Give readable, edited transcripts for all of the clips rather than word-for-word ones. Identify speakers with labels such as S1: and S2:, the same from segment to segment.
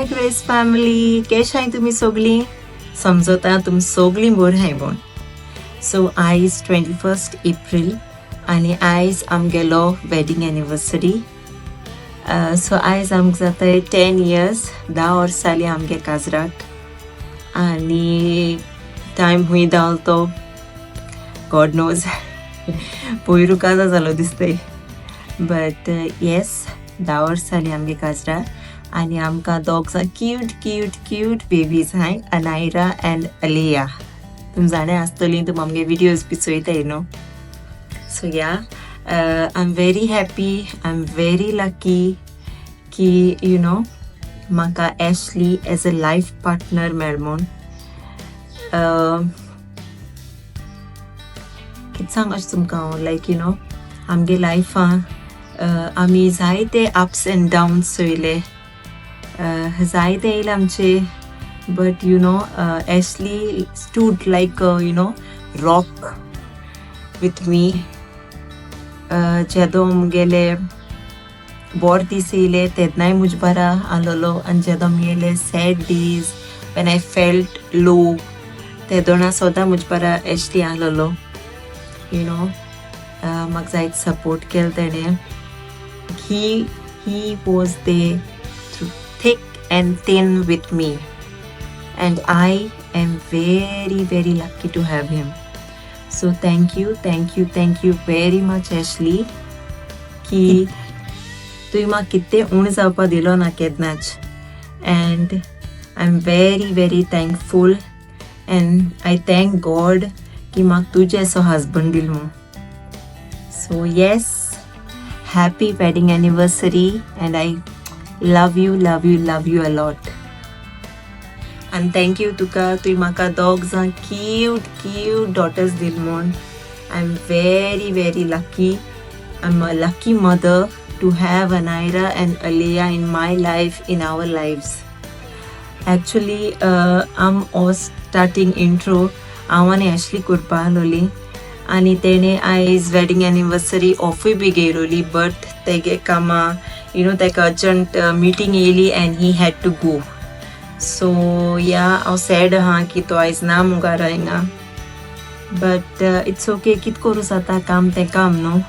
S1: हाय grace family, केश हाय तुमी सगळीं? समजता तुम सगळीं बरी हाय म्हूण. सो आयज 21 एप्रील आनी आयज आमगेलो वेडिंग एनिवर्सरी. सो आयज आमकां जाता 10 इयर्स, 10 वर्स जालीं आमगे काजराक आनी टायम खूंय धांवलो तो गॉड नोज. पयरू काजार जालो दिसतय, बट येस, 10 वर्स जालीं आमगे काजरा आनी आमकां दोग जाण cute cute cute babies hi, Anaira and Aliya. तुम जाणा आसतली, तुम आमगे विडियोज बी चोयताय न्हू. So yeah, I am very happy, I am very lucky की म्हाका Ashley as a life partner मेळ म्हूण. कितें सांग अशें तुमकां हांव, लायक आमगे लायफान आमी जायते अप्स एंड डावन्स चोयले, जायते येयले आमचे, but Ashley stood like rock with me. जेदो मुगेले बोर दीस येयले तेन्नाय म्हजे बारा आसलेलो आनी जेदो मुगेले sad days, when I felt low, तेदोणा सदां म्हजे बारा एशली आसलेलो. म्हाका जायते सपोर्ट केलो तेणें. He was there through thick and thin with me, and I am very, very lucky to have him. So thank you, thank you, thank you very much, Ashley, की तुवें म्हाका कितें उणें जावपा दिलो ना केन्नाच, and I am very, very thankful and I thank God की म्हाका तुजे असो हजबंड दिलो म्हूण. So yes, happy wedding anniversary and I love you, love you, love you a lot. आनी thank you तुका, तुवें म्हाका दोग जाण क्यूट क्यूट डॉटर्स दिल म्हूण. I am very, very lucky. I am a lucky mother to have Anaira and Aliya in my life, in our lives. Actually, आम हो starting intro हांव आनी एशली करपा आसलोली आनी तेणें आयज वेडिंग एनिवर्सरी ऑफूय बी घेयलोली, बट तेगे कामां तेका अर्जंट मिटींग येयली and he had to go. So yeah, हांव सॅड आहा की तो आयज ना मुखार हिंगा, बट it's okay. कित करूं जाता, काम तें काम न्हू,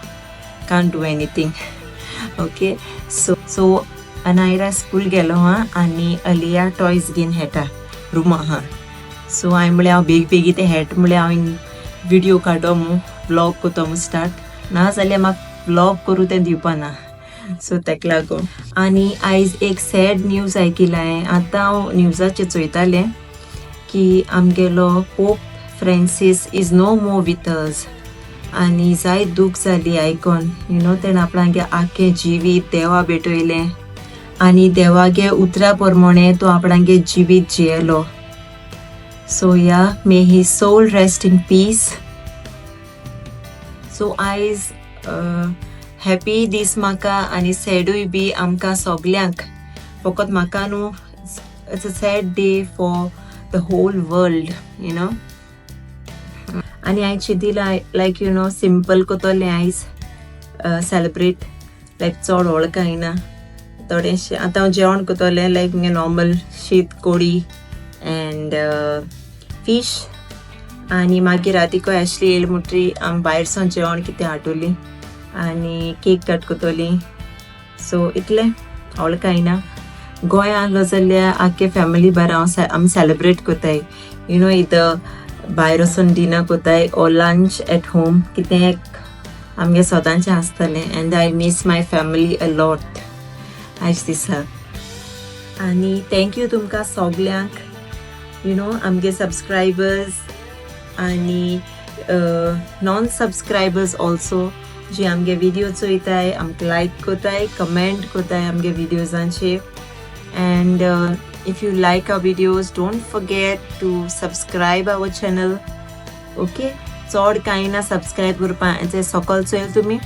S1: can't do anything. Okay, so Anaira school गेलो हा आनी अलिया टॉयज घेवन हेटा रुमा आहा. सो हांवें म्हळें, हांव बेगी बेगी ते हेट म्हळ्यार हांव विडियो काडो मू, व्लॉग करतो मू स्टार्ट, ना जाल्यार म्हाका व्लॉग करूं तें दिवपा ना. सो तेका लागून. आनी आयज एक सॅड न्यूज आयकिला हांवें. आतां हांव न्यूजाचेर चोयतालें की आमगेलो Pope Francis is no more with us आनी जायत दूख जाली आयकोन. तेणें आपणागे आख्खें जिवीत देवा भेटयलें आनी देवागे उतरा प्रमाणे तो आपणागे जिवीत जियेलो. So yeah, may his soul rest in peace. So आयज हॅपी दीस म्हाका आनी सॅडूय बी आमकां सगल्यांक, फकत म्हाका न्हू, it's a sad day for the whole world. आनी हांवें चिंतिलां, लायक सिंपल कोतोलें आयज सेलिब्रेट, लायक चड व्हड कांय ना, थोडेशें. आतां हांव जेवण कोतोलें, लायक मुगे नॉर्मल शीत कोडी अँड फीश आनी मागीर रातीको एशली येयली म्हणटरी आमी भायर सावन जेवण कितें हाडटली आनी केक कट कोतोली. सो इतलें, व्हड कांय ना. गोंया आहलो जाल्यार आख्खे फॅमिली बारा हांव आमी सेलिब्रेट कोताय, इथं भायर वचून डिनर कोताय ऑर लंच एट होम, कितें एक आमगे सदांचें आसतलें. And I miss my family a lot आयज दिसा. आनी thank you तुमकां सगल्यांक, आमगे सबस्क्रायबर्स आनी नॉन सबस्क्रायबर्स ऑल्सो, जी आमगे विडियो चोयताय, आमकां लायक कोताय, कमेंट कोताय आमगे विडियोजांचेर. And if you like our videos, don't forget to subscribe our channel, okay? चड कांय ना सबस्क्रायब करपाक. सकल चोयल तुमी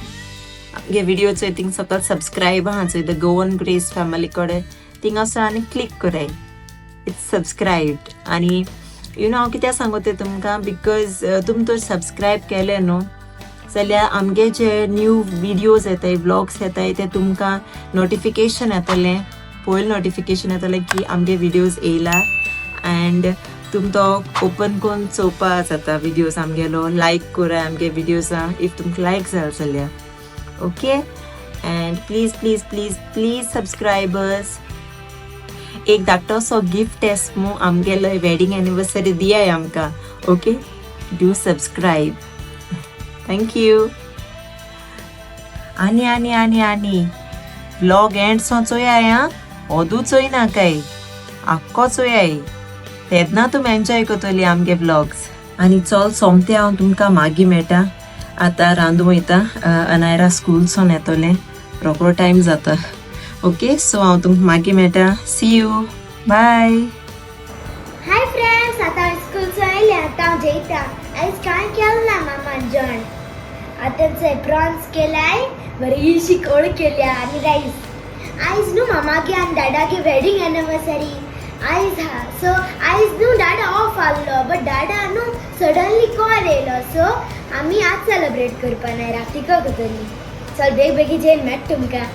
S1: आमगे विडियो चोय, थिंग सकल सबस्क्रायब आहा चोय, the Goan grace family कडेन, थिंगासर आनी क्लिक कराय, it's subscribed. आनी हांव कित्याक सांगू तें तुमकां, because तुमी तर सबस्क्रायब केलें न्हू जाल्यार आमगे जे न्यू विडियोज येताय, व्लॉग्स येताय, ते तुमकां नोटिफिकेशन येतलें. पयलीं नोटिफिकेशन येतलें की आमगे विडियोज येयला अँड तुम तो ओपन करून चोवपा जाता विडियोज आमगेलो. लायक करा आमगे विडियोजां if तुमकां लायक जाल जाल्यार. Okay, and please please please please subscribe us. एक धाकटोसो गिफ्ट एस मू आमगेलो वेडिंग एनिवर्सरी दियाय आमकां. Okay, do subscribe. Thank you. आनी आनी आनी आनी व्लॉग एंड सो चोयाय आं, ओदू चोयनाकाय, आख्खो चोयाय, तेन्ना तुमी एन्जॉय करतली आमगे व्लॉग्स. आनी चल सोमतें हांव तुमकां मागीर मेळटा. आतां रांदूं वयता, अनायरा स्कूलसून येतलें, रोकडो टायम जाता. ओके, सो हांव तुमकां मागीर मेळटा. See you, bye.
S2: Hi friends, आतां हांव स्कूलचो आयलें, आतां हांव जेयता. आयज कांय केलें ना मामान जेवण. आतां चोय प्रॉन्स केल्याय, बरीशी कोळ केल्या आनी रायस. आयज न्हू मामागे आनी डाडागे वेडींग एनिवर्सरी आयज हा. सो आयज न्हू डाडा ऑफ आहलो, बट डाडा न्हू सडनली कॉल येयलो, सो आमी आज सेलिब्रेट करपा नाय, रातीको करतली. चल बेग बेगीन जेवन मेळटा तुमकां.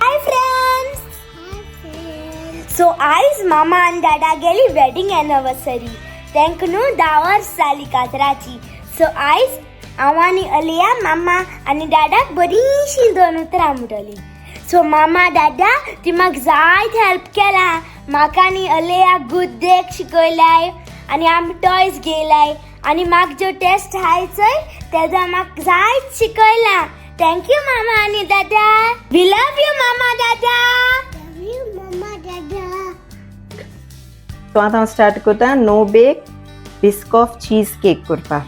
S2: हाय फ्रेंड्स, सो आयज मामा आनी डाडा गेली वेडिंग एनिवर्सरी. तेंक न्हू 10 वर्स जाली कातराची. सो आयज हांव आनी अलिया मामा आनी डाडाक बरीशीं दोन उतरां म्हणटली. सो मामा दादा, ती म्हाका जायत हेल्प केला. म्हाका आनी अलियाक गुद्देक शिकयलाय आनी आमी टॉयज घेयलाय आनी म्हाका ज्यो टेस्ट आहाय चोय तेजो म्हाका जायत शिकयला. Thank you मामा आनी दादा. We love you मामा दादा. मामा दादा.
S1: सो आतां हांव स्टार्ट करता no bake Biscoff cheese cake करपाक.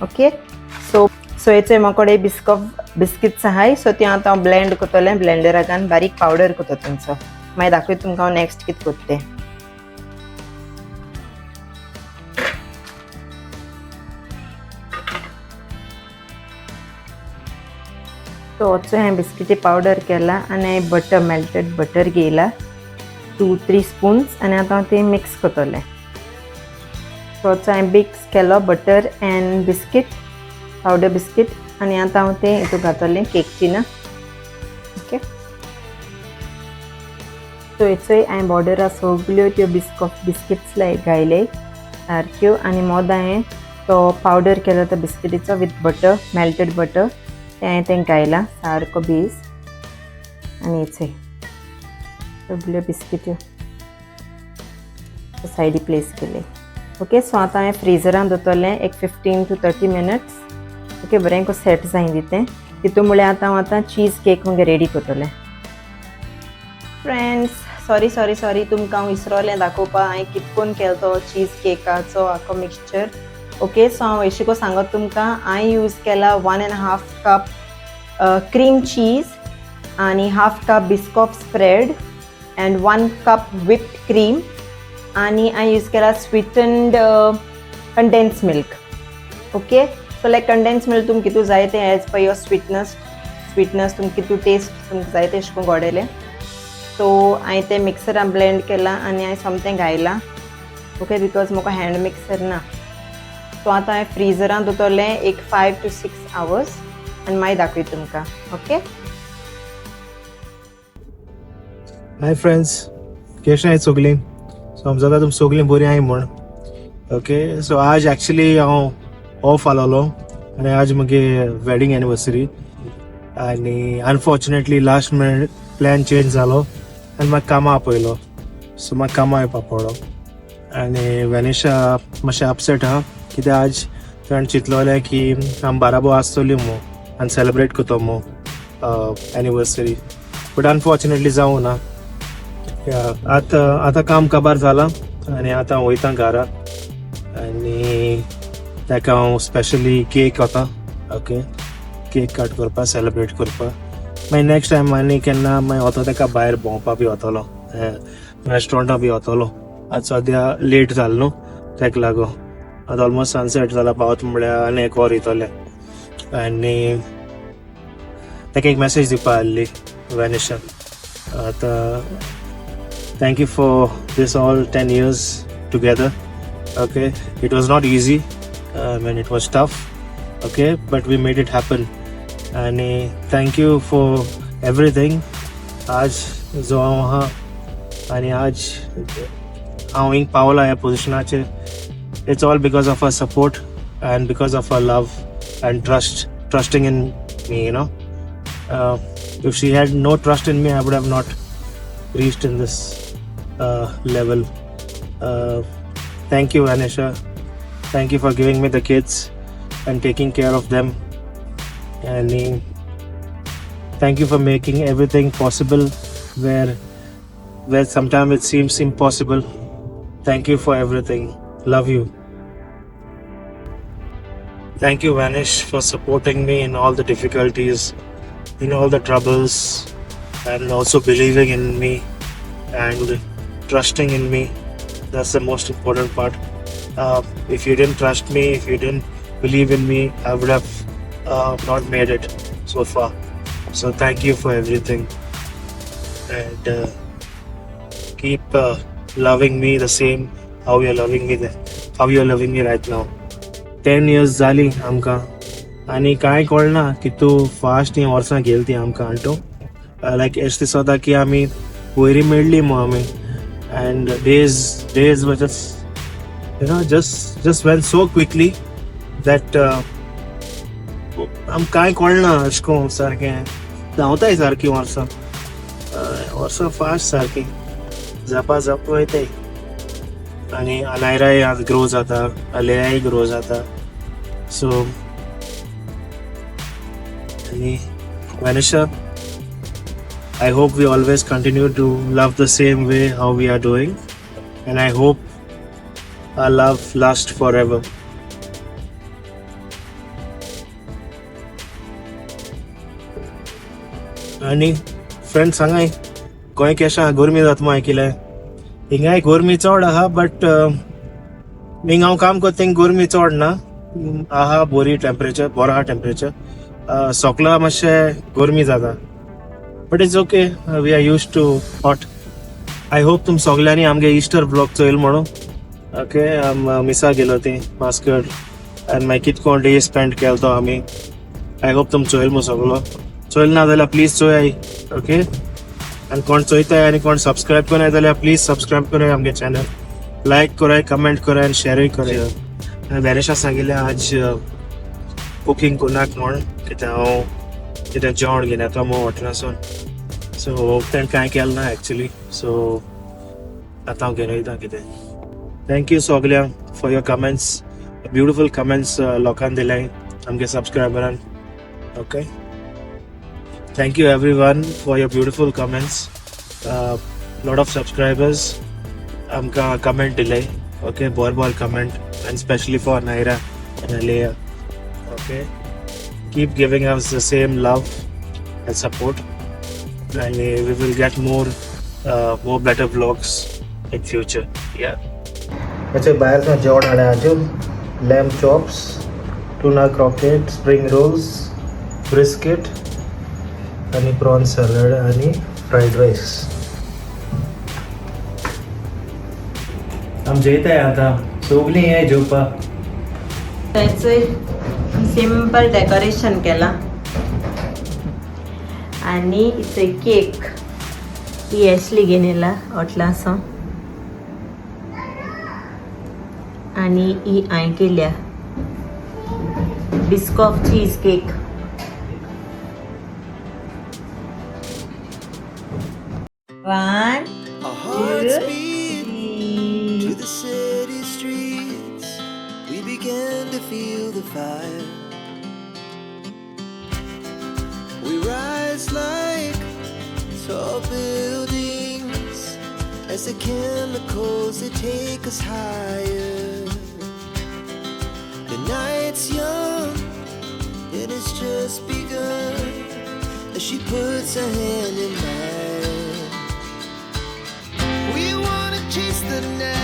S1: ओके, सो सो हेचोय म्हाका कडेन बिस्कॉफ बिस्किट्स आहाय. सो ती आतां हांव ब्लेंड करतलें ब्लेंडरान, बारीक पावडर करता तुमचो. मागीर दाखयता तुमकां हांव नेक्स्ट कितें करता तें. सो होचो हांवें बिस्किटी पावडर केला आनी हांवें बटर, मेल्टेड बटर घेयला, 2-3 स्पून्स, आनी आतां हांव तें मिक्स करतलें. सो होचो हांवें मिक्स केलो butter and biscuit powder, biscuit, आनी आतां हांव तें हितून घातलें केक टिना. ओके, सो हेचोय हांवें बॉर्डरा सगल्यो त्यो बिस्कॉफ बिस्किट्स लाय घायले सारक्यो आनी मोद हांवें तो पावडर केलो तो बिस्किटीचो विथ बटर, मेल्टेड बटर, तें हांवें तें घायलां सारको बेस. आनी हेचोय सगल्यो बिस्किट्यो सायडी प्लेस केले. ओके, सो आतां हांवें फ्रिजरान दवरतलें एक 15 to 30 minutes. Okay, बरें सेट जाय दी तें. तितून म्हळ्यार आतां हांव आतां चीज केक मागीर रेडी करतलें. फ्रेंड्स, सॉरी सॉरी सॉरी, तुमकां हांव विसरोलें दाखोवपा हांवें कितकोन केलो तो चीज केकाचो आख्खो मिक्सचर. ओके, सो हांव एशें को सांगत तुमकां, हांवें यूज केला 1.5 cup cream cheese आनी half cup Biscoff spread and 1 cup whipped cream आनी हांवें यूज केला sweetened condense milk. Okay, so like condense milk तुमकां कितू जाय तें, as per your sweetness, sweetness तुमकां कितू टेस्ट तुमकां जाय तें अशें करून गोडेलें. सो हांवें तें मिक्सरान ब्लेंड केलां आनी हांवें सोमतें घायलां. ओके, because म्हाका हँड मिक्सर ना. सो आतां हांवें फ्रिजरान दवरतलें एक 5 टू 6 आवर्स आनी मागीर दाखयता तुमकां. ओके.
S3: हाय फ्रेंड्स, केशें आहाय सोगलीं? समजता तुम सोगलीं बरीं आहाय म्हूण. ओके, सो आज एक्चुली हांव ऑफ आलोलो आनी आज मुगे वेडिंग एनिवर्सरी आनी unfortunately last minute plan change जालो आनी म्हाका कामां आपयलो. सो म्हाका कामां येवपा पडलो आनी वेनिशा मातशें अपसेट आहा, कित्याक आज ताणें चिंतलोलें की आमी बाराबो आसतली मू आनी सेलिब्रेट करतो मू एनिवर्सरी, बट अनफॉर्चुनेटली जावं ना. आतां आतां काम काबार जालां आनी आतां वयता घरा आनी ताका हांव स्पेशली केक वता. ओके, केक कट करपा, सेलिब्रेट करपा. मागीर नेक्स्ट टायम आनी केन्ना मागीर वता ताका भायर भोंवपा बी वतलो, रेस्टोरंटा बी वतलो. आतां सद्या लेट जालो न्हू ताका लागून. आतां ऑलमोस्ट सनसेट जाला, पावत म्हळ्यार आनी एक वर वयतलें. आनी ताका एक मॅसेज दिवपा आहली वेनिशान आतां, thank you for this all 10 years together. Okay, it was not easy. I mean, it was tough, okay, but we made it happen. And thank you for everything. आज जो हांव आहा आनी आज हांव हिंग पावला ह्या पोजिशनाचेर, it's all because of her support and because of her love and trusting in me. If she had no trust in me, I would have not reached in this level. Thank you, Vanisha. Thank you for giving me the kids and taking care of them. And thank you for making everything possible where sometimes it seems impossible. Thank you for everything. Love you. Thank you, Vanish, for supporting me in all the difficulties, in all the troubles, and also believing in me and trusting in me. That's the most important part. If you didn't trust me, if you didn't believe in me, I would have not made it so far. So thank you for everything, and keep loving me the same how you're loving me how you're loving me right now. 10 years जाली आमकां आनी कांय कळना की तूं fast हीं वर्सां गेली ती आमकां आनी तूं लायक एश दिसता की आमी पयरी मेळ्ळी मू आमी, and days were just you know just just went so quickly that आम कांय कळना. अशें करून सारकें धांवताय सारकीं वर्सां, वर्सां फास्ट सारकीं झपा झप वयताय. आनी अनायराय आज ग्रो जाता, अलेयाय ग्रो जाता. सो आनी Vanisha, I hope we always continue to love the same way how we are doing, and I hope our love lasts forever. आनी फ्रेंड सांगाय, गोंय केशें गरमी जाता म्हूण आयकिलें. हिंगाय गरमी चड आहा, बट हिंग हांव काम करता थिंग गरमी चड ना आहा. बरी टेम्परेचर, बरो आहा टेम्परेचर. सोकला मातशें गरमी जाता, but it's okay, we are used to hot. I hope तुम सगल्यांनी आमगे इस्टर व्लॉग चोयल म्हणून. ओके, आम मिसा गेलो ती मास्कट आनी मागीर कितको डे स्पेंड केलो तो आमी. I hope तुम चोयल मू सगलो. चोयल ना जाल्यार प्लीज चोयाय. ओके, आनी कोण चोयताय आनी कोण सबस्क्रायब करनाय जाल्यार प्लीज सबस्क्रायब कराय आमगे चॅनल, लायक कराय, कमेंट कराय आनी शेरूय कराय. हांवें वेरेशा सांगिल्लें आज कुकींग करनाक म्हण, कित्याक हांव कितें जेवण घेवन येता म्हूण हॉटेलासून. सो तेणें कांय केलें ना एक्चुली. सो आतां हांव घेवन वयता कितें. Thank you सगल्यांक for your comments, beautiful comments लोकांक दिले आमगे सबस्क्रायबरान. Okay, thank you everyone for your beautiful comments. Lot of subscribers आमकां कमेंट दिले. ओके, बरें बरें comment, and specially for Naira and Aleya. Okay, keep giving us the same love and support, and we will get more better vlogs in future. Yeah. अच्छा, बाहेर जेवण हाडा आज: lamb chops, tuna croquette, spring rolls, brisket आणि prawn salad आणि fried rice. आम जेयताय आतां. सोगलीं हे जेवपाक.
S1: थंयसर सिंपल डेकोरेशन केलां आनी it's a cake he Ashley घेवन येयला हॉटलासून आनी ही हांवें केल्या Biscoff cheese cake. One,
S4: Our hearts
S1: two,
S4: beat
S1: three.
S4: To the city streets. We began to feel the fire. We rise like tall buildings as the chemicals, they take us higher. The night's young and it's just begun as she puts her hand in mine. We wanna chase the night.